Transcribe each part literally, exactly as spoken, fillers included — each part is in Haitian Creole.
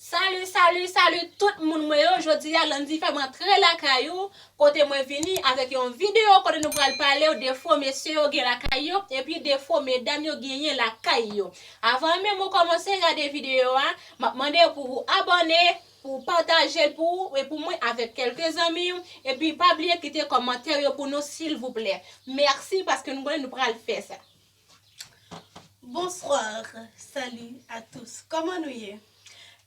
Salut, salut, salut tout moun mwen yo. Jodi a, Landy fè m antre lakay ou, kote mwen vini avèk yon videyo kote nou pral pale w defo mesye yo gen lakay yo, epi defo medam yo genyen lakay yo. Avan menm ou kòmanse gade videyo a, m ap mande w pou ou abòne, pou w pataje l pou ou e pou mwen avèk kèlke zanmi w, epi pa bliye kite kòmantè yo pou nou silvouplè. Mèsi paske nou konnen nou pral fè sa. Bonsoir, salut à tous. Kòman nou ye?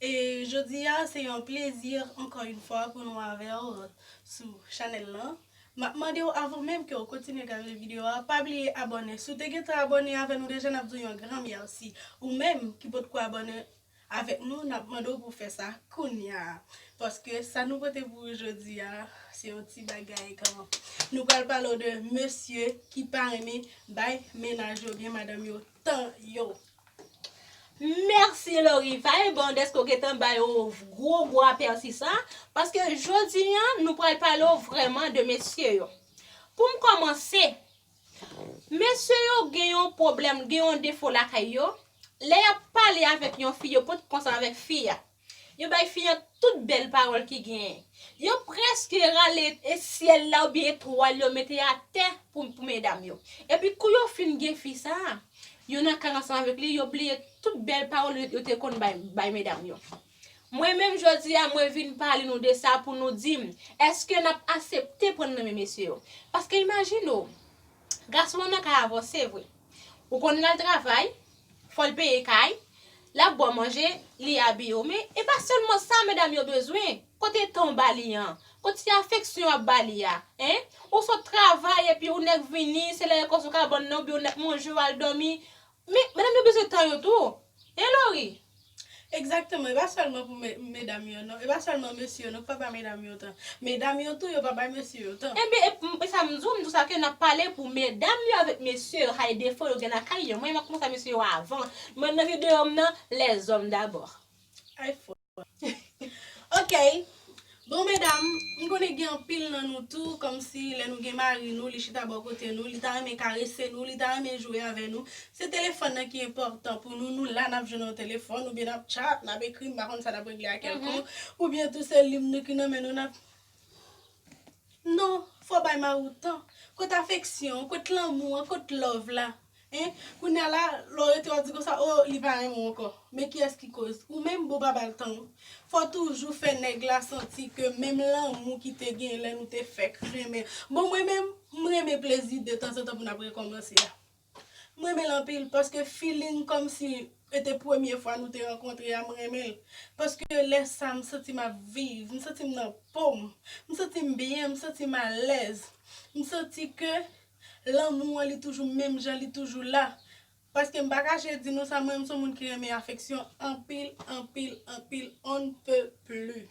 E jodi a, se yon plezi ankò yon fwa pou nou avè w sou chanèl lan. M ap mande w avan menm ke w kontinye gade videyo a, pa bliye abòne. Si w te gentan abòne avè nou deja, n ap di w yon gran mèsi. Ou menm ki potko abòne avèk nou, n ap mande w pou w fè sa kounya. Paske sa nou pote pou ou jodi a, se yon ti bagay kòman. Nou pral pale w de mesye ki pa renmen bay mennaj yo oubyen madanm yo tan yo. Mèsi Lorivay, bon dèske w gentan bay yon gwo gwo apèsi sa, paske jodi a nou pral pale w vrèman de mesye yo. Pou m kòmanse, mesye yo gen yon pwoblèm, gen yon defo lakay yo. Lè y ap pale avèk yon fi, yo pot konsa avèk fi a. Yo bay fi a tout bèl pawòl ki genyen. Yo prèske rale e syèl la oubyen etwal yo mete atè pou, pou medam yo. Epi kou yo fin gen fi sa a, yo nan kay ansanm avèk li, yo bliye tout bèl pawòl yo, yo te konn bay, bay medam yo. Mwen menm jodi a, mwen vin pale nou de sa pou nou di m, èske n ap aksepte pran nan men mesye yo? Paske imajine w, gason an nan kay avè w, se vre. Ou konn l al travay, fò l peye kay, l ap ba w manje, li abiye w. Men e pa sèlman sa medam yo bezwen. Kote tan w ba li an? Kote afeksyon w ap ba li a? Hein? Ou sot travay epi ou nèk vini, se lè yo kòz ou kabann nan, oubyen ou nèk manje, w al dòmi. Men medam yo bezwen tan yo tou. Hein, Lori? Egzakteman, e pa sèlman pou me- medam yo non, e pa sèlman mesye yo non ki pa bay medam yo tan. Medam yo tou, yo pa bay mesye yo tan. Ebyen, e, e sa m di w, m di w sa ke n ap pale pou medam yo avèk mesye yo, hay defo yo gen lakay yo. Mwen, m ap kòmanse mesye yo avan. Mwen, nan videyo m nan, les hommes d'abord. Ay fò. Ok. Bon, medam, m konnen gen anpil nan nou tou, kòmsi lè nou gen mari nou, li chita bò kote nou, li ta renmen karese nou, li ta renmen jwe avè nou. Se telefòn nan ki enpòtan pou nou, nou la n ap jwenn yon telefòn, oubyen n ap chat, n ap ekri, m pa konn sa n ap regle a kèlkonk, oubyen tou se liv nou ki nan men nou, n ap. Non, fò bay mari w tan. Kot afeksyon, kot lanmou an, kot love la? Hein? Kounye a la, lè w rete w ap di konsa, o, li pa renmen w ankò. Men kiyès ki koz? Ou menm, bon, pa ba l tan w. Fò toujou fè nèg la santi ke menm lanmou ki te gen lè nou te fèk renmen. Bon, mwen menm, m renmen plezi de tanzantan pou n ap rekòmanse a. M renmen l anpil, paske feeling kòmsi e te premye fwa nou te rankontre a, m renmen l. Paske lè sa, m santi m ap viv, m santi m nan po m, m santi m byen, m santi m alèz. M santi ke lanmou an, li toujou menm jan, li toujou la. Paske m pa kache di nou sa, mwen, m se yon moun ki renmen afeksyon anpil, anpil, anpil, on ne peut plus.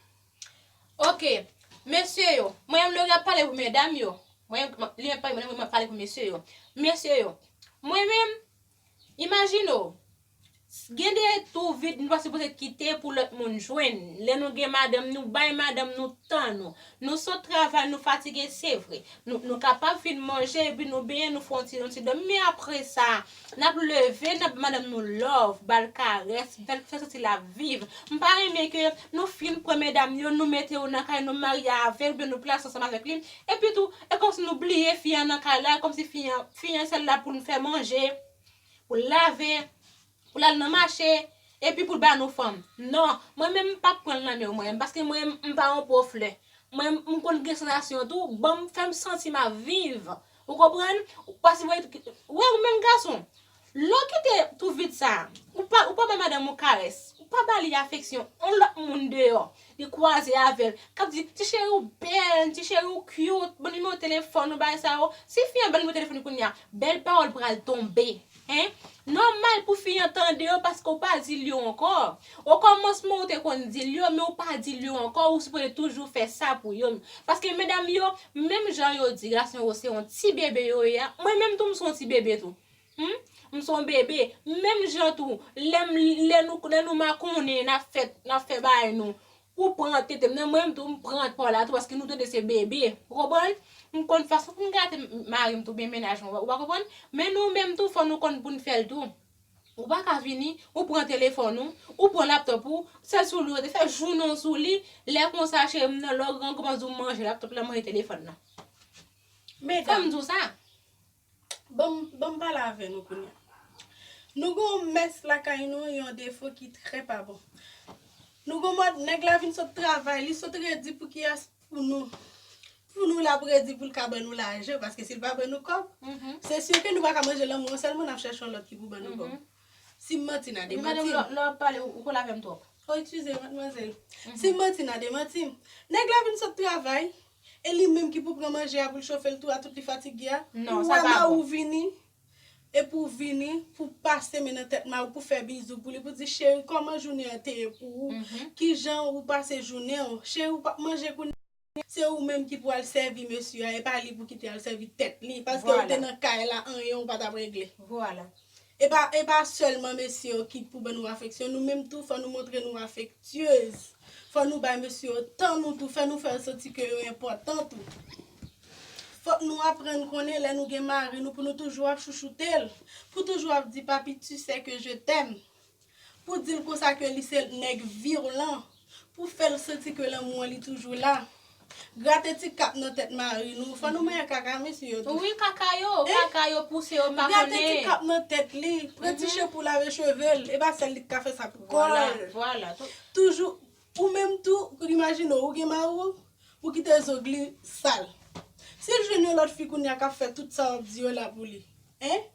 Ok, mesye yo, mwen menm Lori ap pale pou medam yo. Mwen, li menm pale, mwen menm ap pale pou mesye yo. Mesye yo, mwen menm, imajine w, gen de twou vid nou pa sipoze kite pou lòt moun jwenn. Lè nou gen madanm nou, bay madanm nou tan nou. Nou sot travay, nou fatige, se vre. Nou, nou kapab fin manje, epi nou benyen, nou fè yon ti, yon ti dòmi. Men apre sa, n ap leve, n ap ba madanm nou love, ba l karès, fè l, fè l santi l ap viv. M pa renmen ke nou fin pran medam yo, nou mete yo nan kay, nou marye avè l, oubyen nou plase ansanm avèk li. Epi tou, e kòmsi nou bliye fi an nan kay la, e kòmsi fi an, fi an sèl la pou l fè manje, pou l lave, pou l al nan mache, epi pou l ba nou fanm. Non, mwen menm m p ap pran l nan men w mwen menm, paske mwen menm m pa yon po flè. Mwen menm m konn gen sansasyon tou, ban m, fè m santi m ap viv. Ou konprann? Paske mwen, wè ou menm gason, lè w kite twou vid sa, ou pa, ou pa bay madanm ou karès, ou pa ba li afeksyon, yon lòt moun deyò, li kwaze avè l, k ap di, ti cheri ou bèl, ti cheri ou cute, ban nimewo telefòn ou, bagay sa yo. Si fi an ba l nimewo telefòn li kounye a, bèl pawòl pral tonbe. Hein? Nòmal pou fi an tande yo paske w pa di l yo ankò. Okòmansman ou te konn di l yo, men w pa di l yo ankò, ou sipoze toujou fè sa pou yo. Paske medam yo, menm jan yo di gason yo se yon ti bebe yo ye a, mwen menm tou m se yon ti bebe tou. Hmm? M se yon bebe. Menm jan tou, lè m, lè nou, lè nou makonnen, n ap fè, n ap fè bagay nou, ou pran tete m nan, mwen menm tou m pran pa w la tou, paske nou tande se bebe. Ou konprann? M konn fason pou m gate mari m tou, oubyen mennaj mwen, ou pa konprann? Men nou menm tou, fò nou konn pou n fè l tou. Ou pa ka vini, ou pran telefòn ou, ou pran laptòp ou, sèl sou li ou te fè jounen w sou li, lè konsa cheri m nan, lè w gran kòmanse w manje laptòp la, manje telefòn nan. Fè m di w sa. Ban m pale avè nou kounye a. Nou gen yon mès lakay nou, yon defo ki trè pa bon. Nou gen yon mòd, nèg la vin sot travay, li sot redi pou kiyès? Pou nou. Pou nou l ap redi pou l ka ban nou lajan, paske si l pa ban nou kòb, se si ke nou pa ka manje lanmou an sèlman, n ap chèche yon lòt ki pou ban nou kòb. Si m manti, n a demanti m. Lè w ap pale, ou kole avè m twòp. O, eskize, madmwazèl. Si m manti, n a demanti m. Nèg la vin sot travay, e li menm ki pou pran manje a pou l chofe l tou a, tout li fatige a. Non, sa pa bon. Ou wè mari w vini, epi w vini pou pase men nan tèt mari w, pou fè bizou pou li, pou di, cheri, kòman jounen an te ye pou ou? Kijan ou pase jounen w? Cheri, ou p ap manje kounye a? Se ou menm ki pou al sèvi mesye a, e pa li pou kite al sèvi tèt li, paske ou te nan kay la, anyen ou pa t ap regle. Vwala. E pa, e pa sèlman mesye yo ki pou ban nou afeksyon, nou menm tou, fò nou montre nou afektyez. Fò nou bay mesye yo tan nou tou, fè nou fè yo santi ke yo enpòtan tou. Fòk nou aprann konnen lè nou gen mari nou, pou nou toujou ap chouchoute l, pou toujou ap di, papi, tu sais que je t'aime. Pou di l konsa ke li se nèg vyolan, pou fè l santi ke lanmou an li toujou la. Grate ti kap nan tèt mari nou, fò nou manyen kaka mesye yo tou. Wi, kaka yo, kaka yo pouse yo pa konnen. Grate ti kap nan tèt li, pran ti shanpou lave cheve l, e pa sèl li k ka fè sa pou kò l. Vwala, vwala. Toujou, ou menm tou, imajine w, ou gen mari w, ou kite zong li sal. Si l jwenn yon lòt fi kounye a k ap fè tout sa w ap di yo la pou li, en?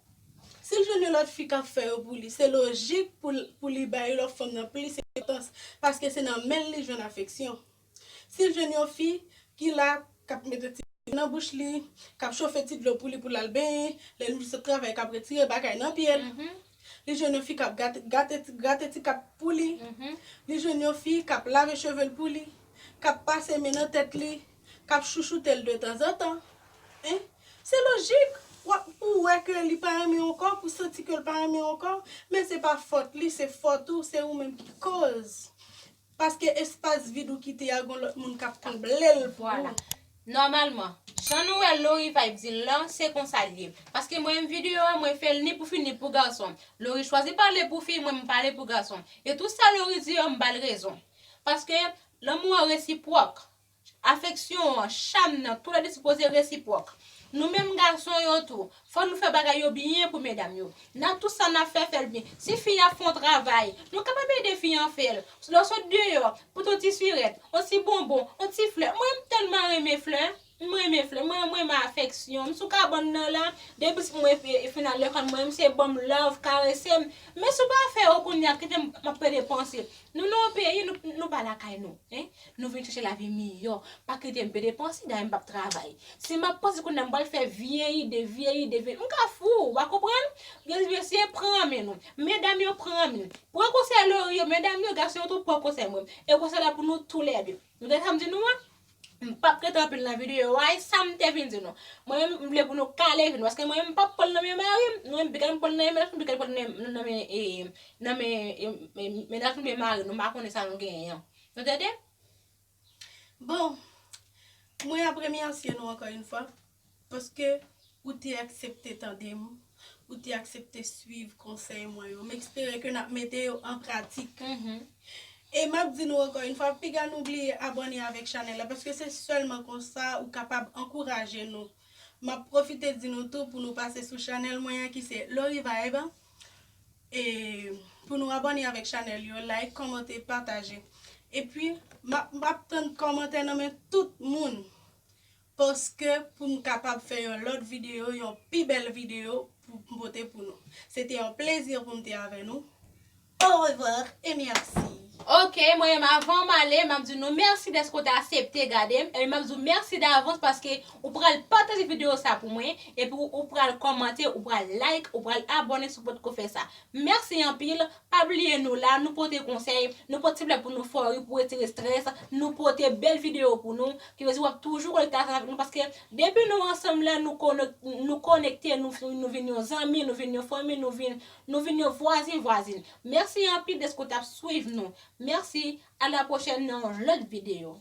Si l jwenn yon lòt fi k ap fè yo pou li, se lojik pou l, pou li bay lòt fanm nan plis enpòtans, paske se nan men l li jwenn afeksyon. Si l jwenn yon fi ki la, k ap mete ti nan bouch li, k ap chofe ti dlo pou li pou l al benyen, lè l sot travay, k ap retire bagay nan pye l. Li jwenn yon fi k ap gate, gate, grate ti kap pou li. Li jwenn yon fi k ap lave cheve l pou li, k ap pase men nan tèt li, k ap chouchoute l de tanzantan. En? Se lojik, w ap, pou w wè ke li pa renmen w ankò, pou w santi ke l pa renmen w ankò, men se pa fòt li, se fòt ou, se ou menm ki koz. Paske espas vid ou kite a, gon lòt moun k ap konble l pou ou. Vwala. Nòmalman, jan nou wè Lori Vibe di l lan, se konsa l ye. Paske mwen menm videyo a, mwen fè l ni pou fi, ni pou gason. Lori chwazi pale pou fi, mwen m pale pou gason. E tout sa Lori di yo, m ba l rezon. Paske lanmou an resipwòk. Afeksyon an, cham nan, toulède sipoze resipwòk. Nou menm gason yo tou, fò nou fè bagay yo byen pou medam yo. Nan tout sa n ap fè, fè l byen. Si fi a ap fè yon travay, nou kapab ede fi an fè l. Lè w sot deyò, pote yon ti sirèt, yon ti bonbon, yon ti flè. Mwen, m tèlman renmen flè. M renmen flè. Mwen, mwen renmen afeksyon. M sou kabann nan la, depi m fin al lekòl, mwen, m se ban m love, karese m. Men si w pa fè yo kounye a, kite m, m ap pede panse. Nou nan yon peyi, nou, nou pa lakay nou. En? Nou vin chèche lavi miyò. Pa kite m pede panse, dayè m p ap travay. Si m ap panse kounye a m pral fè vye ide, vye ide, vye, m ka fou, w pa konprann? Gen mesye pran men nou. Medam yo pran men nou. Pran konsèy Lori yo, medam yo, gason yo tou pran konsèy mwen. E konsèy la pou nou toulède. Nou tande sa m di nou an? M p ap rete anpil nan videyo a, e sa m te vin di nou. Mwen menm, m vle pou nou kale vi nou, paske mwen menm m p ap pran l nan men mari m, mwen menm piga m pran l nan men mari m, piga m pran l nan, nan men, e, nan men, e, e, mennaj nou, men mari nou, m pa konnen sa nou genyen an. Nou tande? Bon, mwen ap remèsye nou ankò yon fwa, paske ou te aksepte tande m, ou te aksepte swiv konsèy mwen yo. M espere ke n ap mete yo an pratik. E m ap di nou ankò yon fwa, piga nou bliye abòne avèk chanèl la, paske se sèlman konsa ou kapab ankouraje nou. M ap pwofite di nou tou pou nou pase sou chanèl mwen an ki se Lori Vibe. E pou nou abòne avèk chanèl yo, like, kòmante, pataje. Epi, m ap, m ap tann kòmantè nan men tout moun. Paske pou m kapab fè yon lòt videyo, yon pi bèl videyo pou m pote pou nou. Se te yon plezi pou m te avè nou. Au revoir et merci. Ok, mwen menm avan m ale, m ap di nou mèsi dèske w te aksepte gade m. Epi m ap di w mèsi davans paske ou pral pataje videyo sa pou mwen. Epi ou, ou pral kòmante, ou pral like, ou pral abòne si w potko fè sa. Mèsi anpil. Pa bliye nou la, nou pote konsèy, nou pote ti flè pou nou fè w ri, pou retire estrès, nou pote bèl videyo pou nou. Ki vle di w ap toujou konekte ansanm avèk nou paske depi nou ansanm la, nou konek-, nou konekte, nou, nou vin yon zanmi, nou vin yon fanmi, nou vin, nou vin yon vwazen, vwazin. Mèsi anpil dèske w t ap swiv nou. Mèsi, a la pwochèn nan yon lòt videyo.